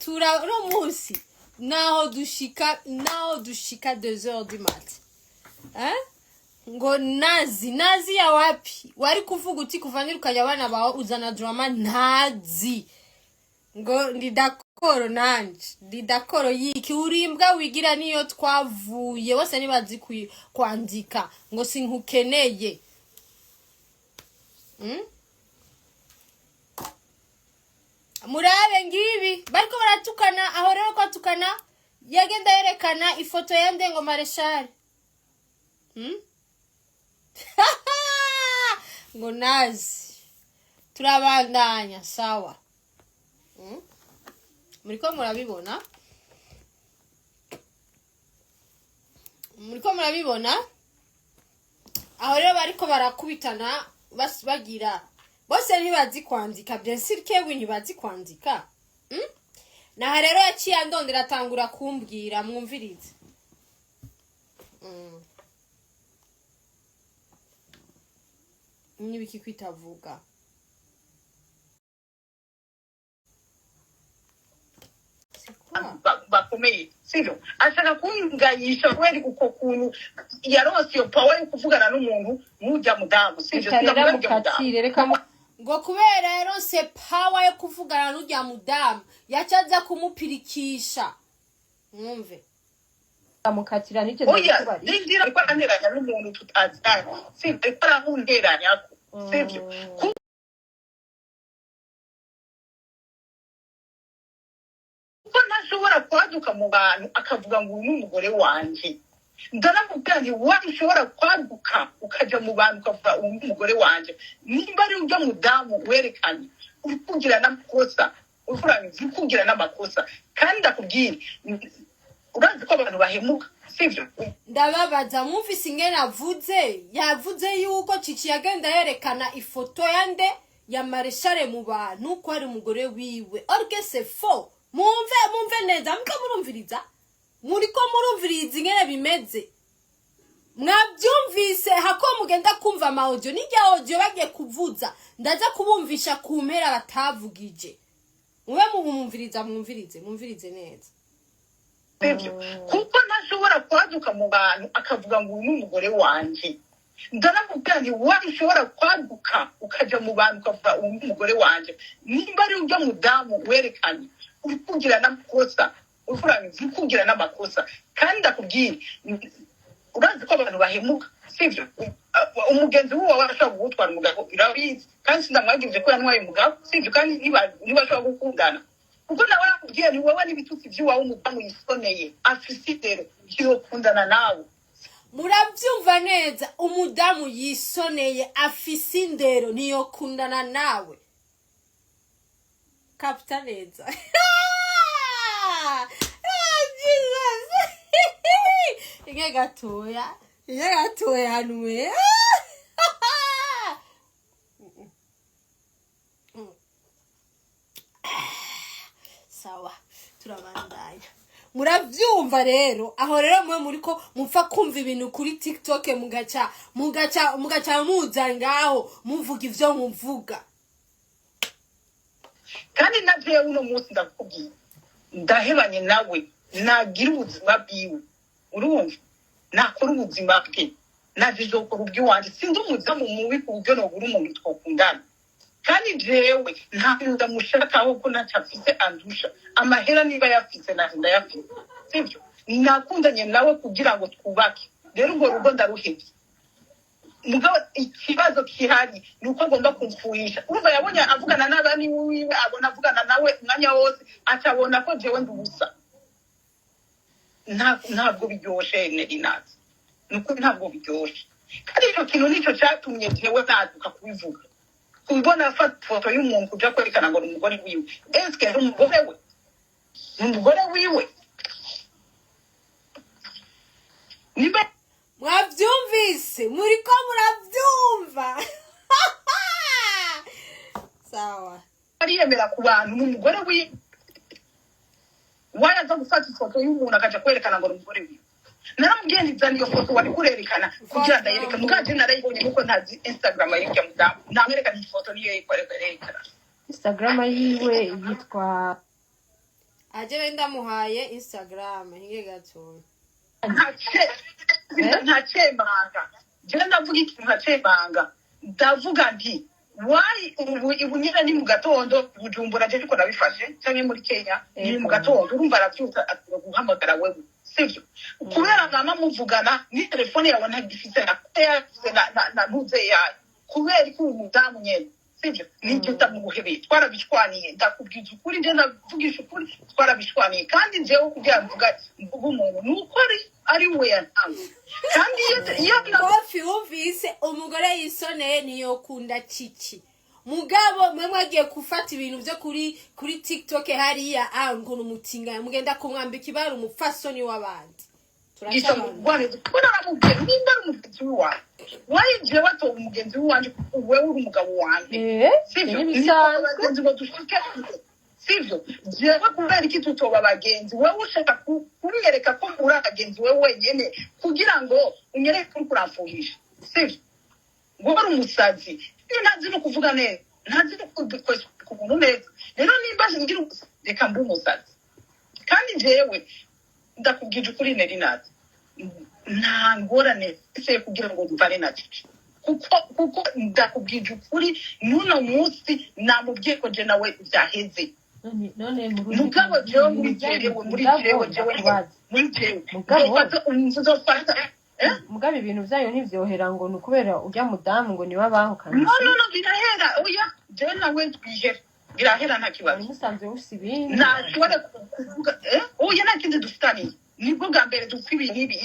Tura uno munsi naho dushika, naho dushika 2 heures du mat, eh? Ngo nazi nazi ya wapi? Wari kuvuga uti kuva nirukanye abana bawe uzana drama. Ntazi ngo ndi d'accord, nanje ndi d'accord. Yiki urimbwa wigira niyo twavuye bose ntibazi kwandika ngo sinkukeneye. Murabe ngibi bariko baratukana. Aho rero kwatukana yagenda yerekana ifoto ya Ndengo Mareshal, Ngo nazi. Turabandanya, sawa? Muriko murabibona, muriko murabibona. Aho rero bariko barakubitana, bagira bose ntibazi kwandika, bien sûr que ntibazi kwandika, Naha rero yaciye andondera, atangura kumbwira. Mwumvirize. N'ibiki kwitavuga? C'est quoi? Bakomeye, sivyo? Ashaka kungayisha kubera uko kuntu yaronse iyo power yo kuvugana n'umuntu n'ujya mudamu, sivyo? Reka rero Sindavuga ujya mudamu. mukatire, reka Ngo kubera yaronse power yo kuvugana n'urya mudamu, yaca aza kumupirikisha. Mwumve. Mukatira n'icyo Oya. ndabikubarira. Rindira, ariko aranteranya n'umuntu tutaziranye, sivyo? Ariko arankunteranya, sivyo? Kuko ntashobora kwaduka mu bantu akavuga ngo uyu ni umugore wanje. Ndaramubwira nti wari ushobora kwaduka ukaja mu bantu ukavuga uyu ni umugore wanje, nimba ari ujya mudamu werekanye uri kugira n'amakosa, uri kugira n'amakosa. Kandi ndakubwira, urazi ko abantu bahemuka, sivyo? Ndababaza, mwumvise ingene avuze? Yavuze yuko Cici yagenda yerekana ifoto ya nde, ya Mareshare, mu bantu ko ari umugore wiwe. Or que c'est faux. Mwumve, mwumve neza. Muriko murumviriza, muriko murumviriza ingene bimeze. Mwabyumvise? Hako mugenda kumva ama audio, n'irya audio bagiye kuvuza ndaza kubumvisha ku mpera batavugije. Mube mubumviriza, mwumvirize, mwumvirize neza. Sivyo? Kuko ntashobora kwaduka mu bantu akavuga ngo uyu ni umugore wanje. Ndaramubwira nti wari ushobora kwaduka ukaja mu bantu ukavuga uyu ni umugore wanje, nimba ari ujya mudamu werekanye uri kugira n'amakosa, uri kugira n'amakosa. Kandi ndakubwira, urazi ko abantu bahemuka, sivyo? Umugenzi w'uwo arashobora kugutwara umugabo, urabizi. Kandi sindamwagirije ko yantwaye umugabo, sivyo? Kandi niba ashobora gukundana, kuko nawe arakubwiye ni wowe n'ibitutsi by'iwawe, umudamu yisoneye afise indero yokundana nawe. Murabyumva neza? Umudamu yisoneye afise indero ntiyokundana nawe. Kapita neza. Ah, Jesus! Inge gatoya, inge gatoya nwe. Sawa, turabandanya. Murabyumva rero? Aho rero mwe muriko mupfa kumva ibintu kuri TikTok, mugaca muza ngaho muvuga ivyo muvuga. Kandi na jewe uno munsi ndakubwiye, ndahebanye nawe, nagira ubuzima bwiwe, urumva, nakora ubuzima bwe, naje izokora ubw'iwanje. Sinzi umudamu mubi ku buryo nobura umuntu twokundana. Kandi jewe nta bintu ndamushakaho ko ntacyo afise andusha. Amahera niba yafise, naje ndayafise, sivyo? Nakundanye nawe kugira ngo twubake, rero urwo rugo ndaruhevye. Mugabo ikibazo kihari ni uko agomba kumfuhisha. Urumva, yabonye avugana n'abandi wiwe, abona avugana nawe umwanya wose, acabona ko jewe ndi ubusa. Ntabwo biryoshe, Nerinati, nuko ntabwo biryoshe. Kandi icyo kintu nicyo cyatumye jewe naduka kubivuga, kubona afata ifoto y'umuntu kuja kwerekana ngo ni umugore wiwe. Eske ni umugore we? Ni umugore wiwe nimba Mwabyumvise? Muriko murabyumva? Sawa. Ariyemera ku bantu ni umugore wiwe, waraza gufata ifoto y'umuntu akaja kwerekana ngo ni umugore wiwe. Naramubwiye nti zana iyo foto wari kurerekana kugira ndayereka. Mukaje narayibonye kuko ntazi Instagram y'urya mudamu, namwerekana iyi foto niyo yerekana. Instagram yiwe yitwa Aje ndamuhaye Instagram hinge gatoya. Ntacemanga, jewe ndavuga ikintu ntacemanga, ndavuga nti why ubu nyine ni mu gatondo Bujumbura, je ariko nabifashe canke muri Kenya ni mu gatondo, urumva aravyuka akwiye guhamagara wewe, sivyo? Kubera mama muvugana ni telefone yawe ntagifise na na ntuze yayo, kubera ko uyu mudamu nyene, sivyo, nibyo ndamuguhebeye, twarabishwaniye. Ndakubwiza ukuri, nje ndavugisha ukuri, twarabishwaniye. Kandi njyewe kugira mvuga mvuga umuntu ni uko ari we yantanze, kandi iyo Kofi, wumvise umugore yisoneye ntiyokunda Cici. Mugabo mwe mwagiye gufata ibintu byo kuri TikTok hariya, ngo numutinga mugenda kumwambika ibara umupfasoni w'abandi. Gisha mugwaneza kuko naramubwiye nimba ari umugenzi w'iwanjye, wayi jewe atoba umugenzi w'iwanje, wewe uri umugabo wanje, sivyo? Ntibisanzwe. Abagenzi ngo dushike, sivyo? Jewe kubera iki tutoba abagenzi? Wewe ushaka kunyereka ko uri abagenzi wewe wenyene kugira ngo unyereke ko uriko uramfuhisha, sivyo? Ngo uri umusazi, iyo ntazi no kuvuga neza, ntazi no ku muntu neza. Rero nimba ngira umusazi, reka mbe umusazi. Kandi jewe ndakubwije ukuri, Nelly Nat, nta ngorane mfise kugira ngo mvane na Cici, kuko ndakubwije ukuri, n'uno munsi namubwiye ko je nawe vyaheze. None Mugabo jewe muri jewe, muri jewe, jewe muri jewe nzofata, eh? Mugabo ibintu vyayo ntivyohera ngo ni ukubera urya mudamu ngo niwe abahukanye. No, birahera. Oya, jewe nawe twihera, birahera, nta kibazo. Wari musanzwe mufise ibindi. Ntashobora kuvuga, eh? Oya, nta kindi dufitaniye, nibwo bwa mbere dupfa ibintu ibi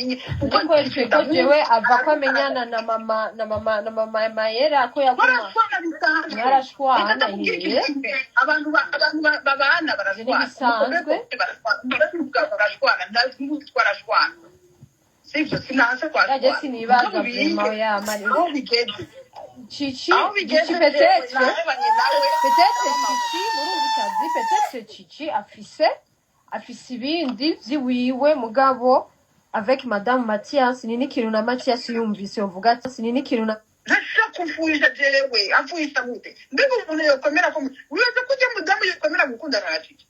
kuko Ariko ko jewe ava ko amenyana na mama Mayera ko yaguma Barashwana bisanzwe. Barashwana, Reka ndakubwira ikintu ye. kimwe. Abantu babana barashwana. Ntibisanzwe. Barashwana, umugore barashwana, n'ubu twarashwana, sivyo? Sinanse Yaje twashwana. sinibaza Mugabo vraiment ya mari aho bigeze, Cici. aho bigeze, Cici peut-être nahebanye nawe. Peut-être Cici murumvikazi, peut-être Cici afise ibindi vyiwiwe, mugabo avec madame Mathias ni n'ikintu na Mathias yumvise yovuga ati ni n'ikintu na Ntashobora kumfuhisha jewe. Amfuhisha gute? Mbega umuntu yokomera ko wibaza ko ujya mudamu yokomera gukundana na Cici?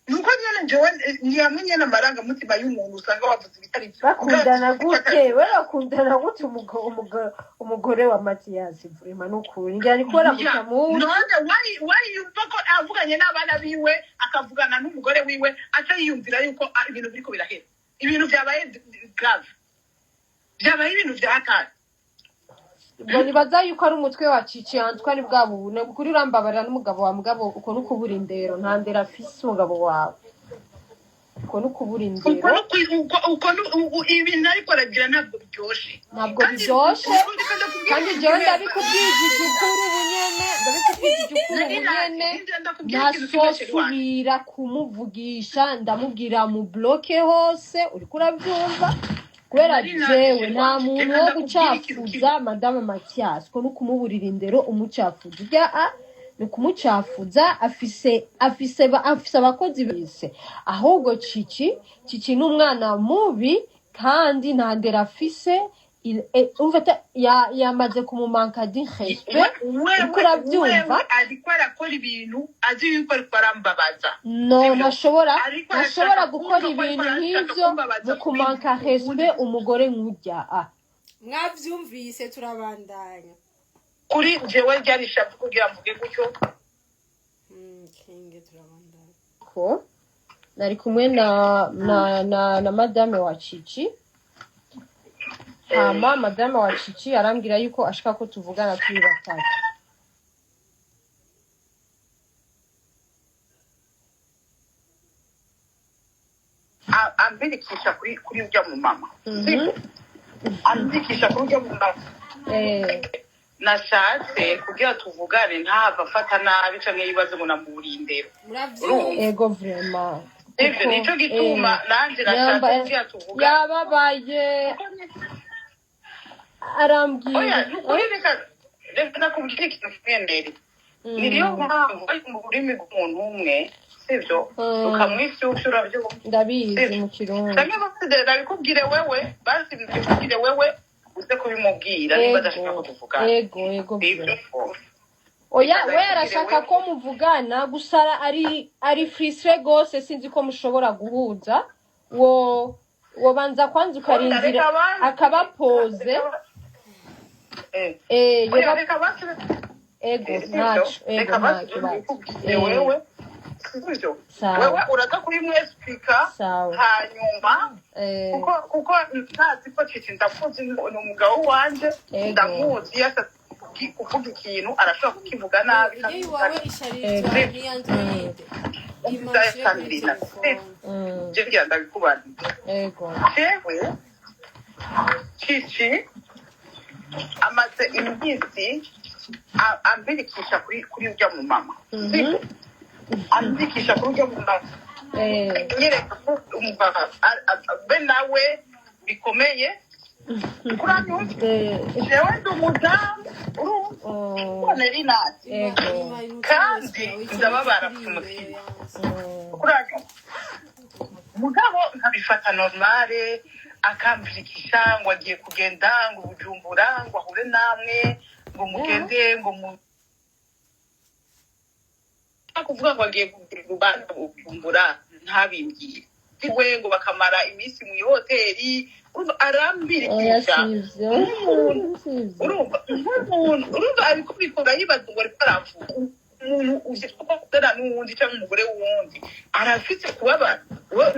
Nuko nyene jewe ni hamwe nyene amarangamutima y'umuntu usanga wavuze ibitari byo. Bakundana gute? We bakundana gute umugore wa Mathias? Vraiment, nukuri ngira ni kubera mutamuzi. None wari yumva ko avuganye n'abana biwe, akavugana n'umugore wiwe, aca yiyumvira yuko ibintu biriko birahera, ibintu vyabaye grave, vyabaye ibintu vya hatari. Ngo nibaza yuko ari umutwe wa Cici Antoine bwa bubune kuri urambabarira n'umugabo wa mugabo, uko nukubura indero, nta ndero afise umugabo wawe, uko nukubura Uko indero. Uko ibintu ariko aragira ntabwo biryoshe. Ntabwo Kandi biryoshe. reka ndakubwira Kandi ikintu jewe kimwe. Ndabikubwijije ukuri ubunyene, ndabikubwijije ukuri ubunyene. Ndakubwira ikintu kimwe, chéri wanje. Ntasosubira kumuvugisha, ndamubwira mu bloque hose, uriko urabyumva? Kubera Nari naje, jewe nta wanje. muntu Reka wo ndakubwira ikintu gucafuza madame Mathias, ko no kumuburira indero umucafuza urya a ni ukumucafuza. Afise abakozi bise. Ahubwo Cici ni umwana mubi kandi nta ndero afise. Umva yamaze kumumanka di respect. Wewe Uriko urabyumva? Wewe ariko arakora ibintu azi yuko ariko arambabaza. No. Sivyo? Ntashobora Ariko ntashobora arashaka gukora kumva ko ariko ibintu arashaka nk'ivyo kumbabaza mu kumanka ku bindi. respect umugore nk'urya a Mwavyumvise, turabandanya. Kuri jewe ryari ishavu kugira mvuge gutyo. Kinge turabandanya. Ko nari kumwe na madame wa Cici, hama madame wa Cici arambwira yuko ashaka ko tuvugana turi batatu. Ambirikisha kuri urya mu mama, sibyo? Ambirikisha kuri urya mu mama. Nashatse kugira tuvugane ntahava afata nabi canke yibaze ngo namuburiye indero. Muravyumva? Ego, vraiment. Sivyo? Kuko, Nico gituma nanje nashatse kugira tuvugane. Yababaye, arambwira. Oya, nukuri, reka ndakubwira ikintu kimwe mbere. Niyo mpamvu bari mu rurimi rw'umuntu umwe, sivyo? Ukamwifyufya, uravyumva? Ndabizi. Sivyo? Mu Kirundi. Canke basi ndabikubwire wewe, basi mbikubwire wewe uze kubimubwira niba adashaka ko tuvugana. Ego. Sivyo? Vraiment. Oya, Reka we ndabikubwire arashaka wewe. ko muvugana gusa ari frustré gose. Sinzi ko mushobora guhuza. Wo wobanza kwanza Oya, ukarindira reka banze akaba pose. Oya, Yoba reka basi. Ego. Sivyo? Ntaco, ego. Reka Nta basi kibazo. ndabikubwire wewe, sivyo? Sawa. Wewe uraza kubimwesipika. Sawa. Hanyuma kuko ntazi ko Cici, ndakuzi, ni umugabo wanje. Ndamuzi, iyo ashatse kuvuga ikintu arashobora kukivuga nabi. Iyo Kandi iwawe isharijwe ni Android, umvisa imashyire kuri Sandrina. telefone. Je ngira ndabikubarira. Jewe Cici amaze iminsi ambirikisha kuri urya mu mama. Sibyo? Ambirikisha kuri urya mu mama, nyereka ko umva be nawe bikomeye. Kuranyumva? Jewe ndi umudamu, urumva? None rinati kandi ndababara ku mutima. Kuranyumva? Mugabo nkabifata normale, akambirikisha ngo agiye kugenda ngo Bujumbura, ngo ahure namwe, ngo mugende, ngo mu kuvuga ngo agiye kugira urubanza Bujumbura, ntabimbwire we, ngo bakamara iminsi mu ihoteli. Urumva? Oya. Arambirikisha Sivyo. nk'umuntu. Sivyo. Urumva, nk'umuntu, urumva, ariko bikora yibaza ngo ariko aravuga umuntu uzi ko akundana n'uwundi cyangwa umugore w'uwundi, arafite kubabara.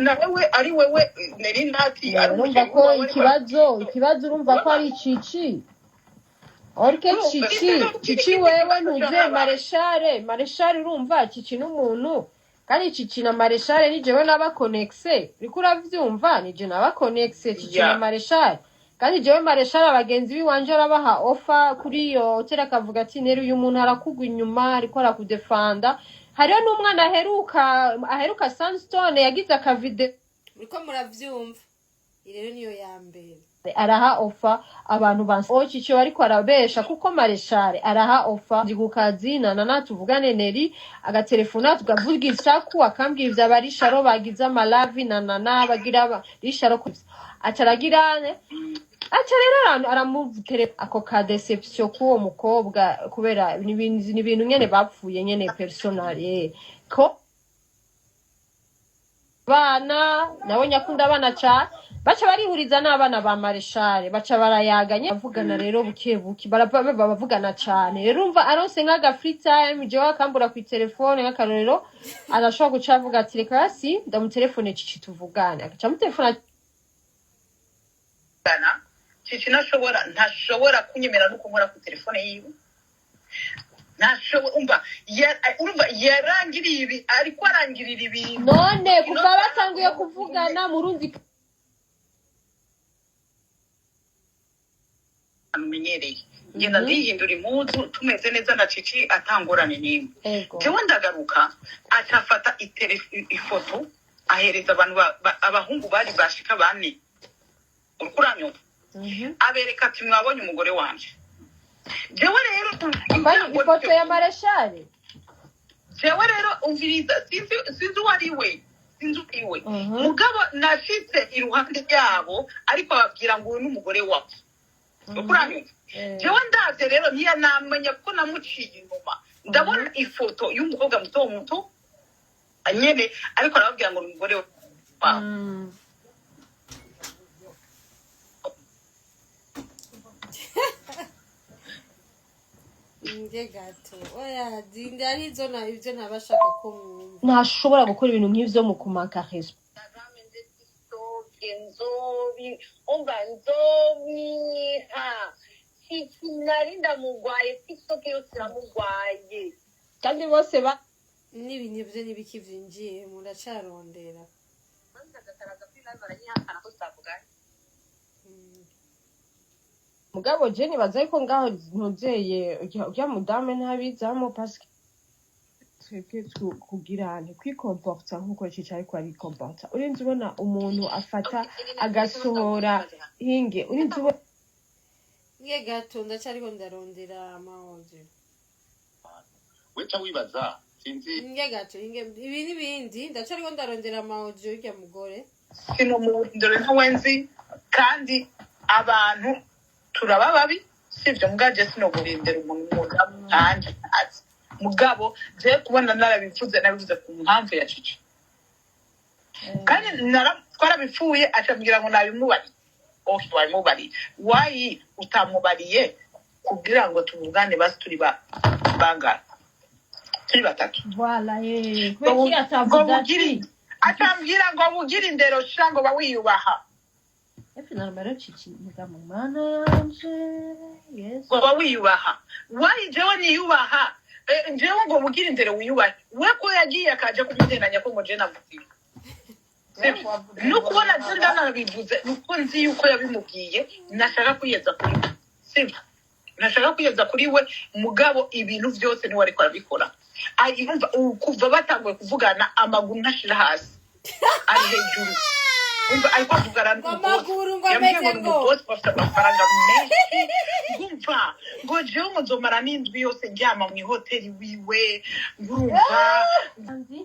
Nawe we ari wewe Nerinati, ari Urumva umugeni ko wawe ariko ikibazo urumva ko ari Cici orke. Urumva? Cici, wewe ntuze mareshare. Urumva, Cici n'umuntu, kandi Cici na mareshare ni jewe n'abakonekise. Uriko uravyumva? Ni je n'abakonekise Cici na mareshare. Kandi jewe mareshare abagenzi biwanje arabaha ofa kuri iyo hoteli, akavuga ati: "Nero, uyu muntu arakugwa inyuma, ariko arakudefanda." Hariho n'umwana aheruka Sunstone yagize akavide. Muriko muravyumva? Iyi rero niyo ya mbere. Araha ofa abantu ba Cici, ariko arabesha kuko mareshare araha ofa. Ndi ku kazi nana, tuvugane Neri, agatelefona tukavuga isaku, akambwira ivyo abarisharo bagize amalavi nanana bagira risharo aca aragirane, aca rero aramutere ako ka déception k'uwo mukobwa, kubera ni ibintu nyene bapfuye nyene personal. Ko bana nawe nyakunda abana cane, baca barihuriza n'abana ba mareshare, baca barayaganye, bavugana rero buke buke, baravugana cane. Rero urumva, aronse nk'aga free time, jewe akambura ku telefone nk'akarorero, arashobora guca avuga ati: "Reka hasi ndamutelefone Cici tuvugane." Agaca amutelefona. Cici ntashobora kunyemera no kunkora ku telefone yiwe. Ntashobora. Umva, urumva yarangiriye ibi, ariko arangirira ibintu. None kuva batanguye kuvugana murundi? Amenyereye ngenda ndihindura impuzu, tumeze neza na Cici, atangorane n'imwe. Jewe ndagaruka, acafata ifoto ahereza abantu abahungu bari bashika bane. Uriko uranyumva? Abereka ati: "Mwabonye umugore wanje?" Jewe rero Kwani ifoto ya mareshare? Jewe rero umviriza, sinzi uwo ari we, sinzi uwo ari we. Mugabo nashitse iruhande yabo, ariko ababwira ngo uyu ni umugore wawe. Uriko uranyumva? Jewe ndavye rero, ntiyanamenya ko namuciye inyuma. Ndabona ifoto y'umukobwa muto muto nyene, ariko arababwira ngo ni umugore wawe. Nge gato, oya, dinde arizo na ibyo ntabashaka ko mwumva. Ntashobora gukora ibintu nk'ivyo mu kumanka respect. Nzobi umva, nzomwiha Cici, nari ndamugwaye, TikTok yose iramugwaye. Kandi bose ba N'ibintu byo n'ibiki vyinjiye, muracarondera. Baranyihakana ko tutavuganye. Mugabo je nibaza yuko ngaho ntuzeye urya mudame ntabizamo, parce que twebwe kugira ntikwikomporta nkuko Cici ariko arikomporta. Urinze ubona umuntu afata agasohora hinge, urinze ubona. Nge gato, ndacariko ndarondera ama audio. Weca wibaza, sinzi. Nge gato, inge ibi n'ibindi, ndacariko ndarondera ama audio y'urya mugore. Sinomurindire ntawe nzi, kandi abantu turaba babi. Sivyo, mugabo je sinoburindira umuntu nanje ntazi. Mugabo je kubona narabivuze, nabivuze ku mpamvu ya Cici. Kandi twarabipfuye, acambwira ngo nabimubariye. Okay, wabimubariye, wayi utamubariye kugira ngo tuvugane? Basi turi bangana, turi batatu. Voilà, eh. Ngo Kubera iki ngo atavuze bugire ati atambwira ngo bugire indero sha, ngo bawiyubaha. Finalement rero Cici muga mu mana yanje Yesu. Ngo bawiyubaha, wayi jewe niyubaha. Jewe ngo bugire indero wiyubahe, we ko yagiye akaja kubiteranya ko ngo je navuze. Sibyo, no kubona je ndanabivuze nuko nzi yuko yabimubwiye, nashaka kwiyeza kuri we. Sibyo, nashaka kwiyeza kuri we, mugabo ibintu byose niwe ariko arabikora. Urumva, ubu kuva batanguye kuvugana, amaguru ntashira hasi, ari hejuru. Umva, ariko avugana Ngo n'umubosi. amaguru ngo Yambwiye ameze ngo ni ngo umubosi, bafite amafaranga menshi. Ngumva ngo jewe ngo nzomara n'indwi yose ndyama mu ihoteli wiwe. Ngurumva Nzi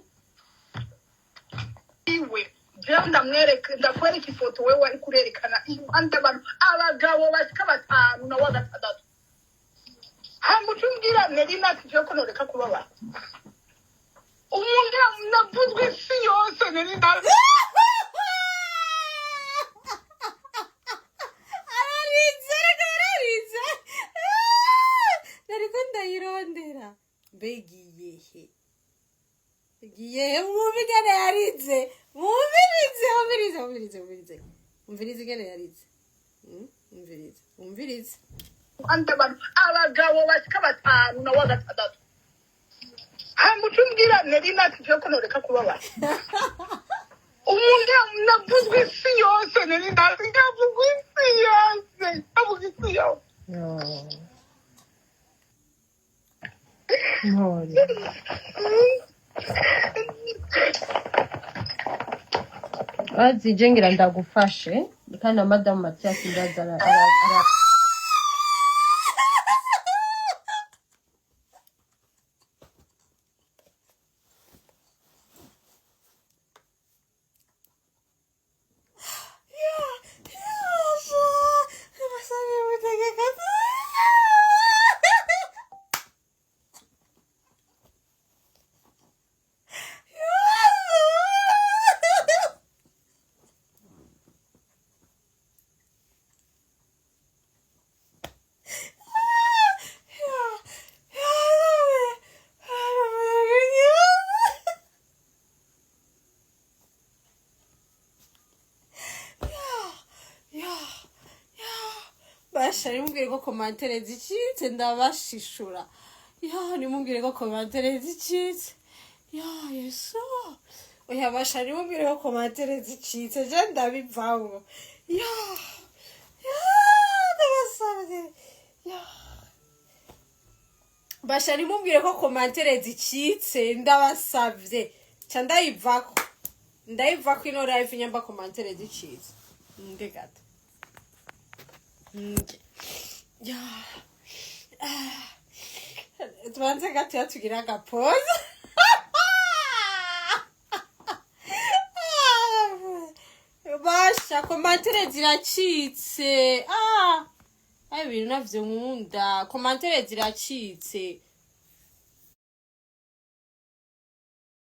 iwe, jewe ndamwereka, ndakwereka ifoto wewe ariko urerekana impande abantu, abagabo bashika batanu na wa gatandatu. Hama uca umbwira nari nati jewe ko noreka kubabara umuntu navuzwe isi yose nari nati. Ararinze, ariko ararinze. Nariko ndayirondera, mbega iyehe, igiyehe? Mwumve ingene yarinze, mwumvirize, mwumvirize, mwumvirize, mwumvirize, mwumvirize ingene yarinze. Mwumvirize, mwumvirize. Impande abantu, abagabo bashika batanu na wa gatandatu. Hama uca umbwira nari nati jewe ko noreka kubabara umuntu navuzwe isi yose nari nati, navugwa isi yose, navugwa isi yose. No. Ntore. Bazi je ngira ndagufashe kandi na Madamu Mathias ndaza ara. Basha, nimubwire ko commentaires zicitse, ndabashishura. Ya, nimubwire ko commentaires zicitse. Ya Yesu, oya basha, nimubwire ko commentaires zicitse, je ndabivamwo. Ya ya, ndabasabye. Ya basha, nimubwire ko commentaires zicitse, ndabasabye. Ca ndayivako, ndayivako ino live nyamba commentaires zicitse. Nge gato, nge ya. Ah. Tubanze gato tugira agapoza. Basha, commentaires ziracitse. Ah, ayo bintu navyo nkunda, commentaires ziracitse.